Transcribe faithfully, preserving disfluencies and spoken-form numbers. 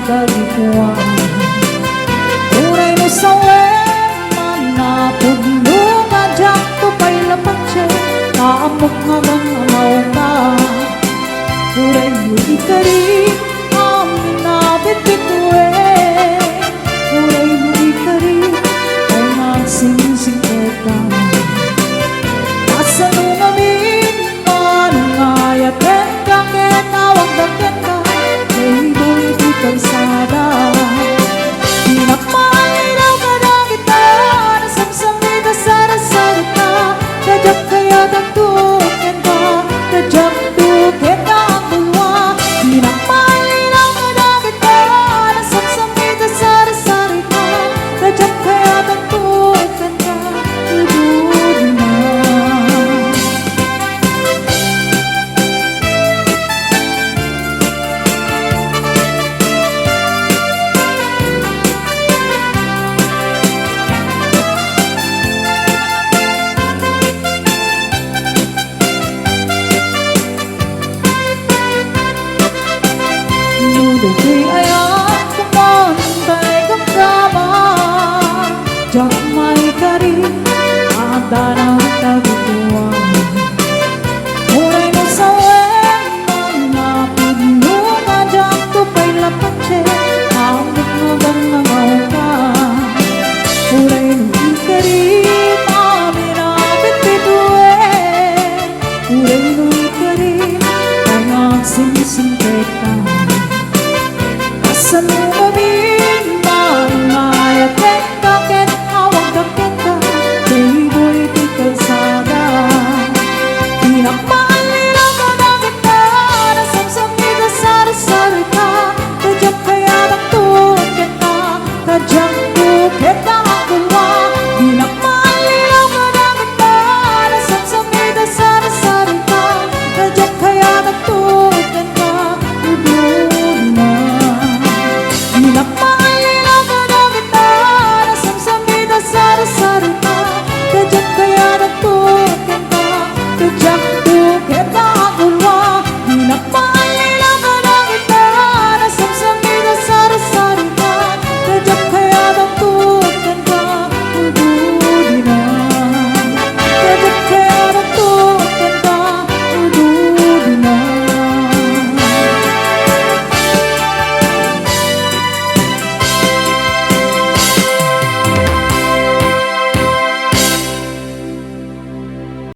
Dagikuan. Uray no sawen man napudno nga diakto pay lapatien, ta ammok nga gangawka. Uray no ikari, amin a bitbituen. Uray no ikari, ay magsingsingpetda. Kasano ngamin Manungayat kenka ket awagda kenka, daytoy ti kalsada. Dinak maangidaw kadagita, nasamsamit a sarasarita, ta diak kayat agtuok kenka, ta diak tuok kenka agdua. Dinak maangidaw kadagita, nasamsamit a sarasarita, ta diak kayat agtuok kenka.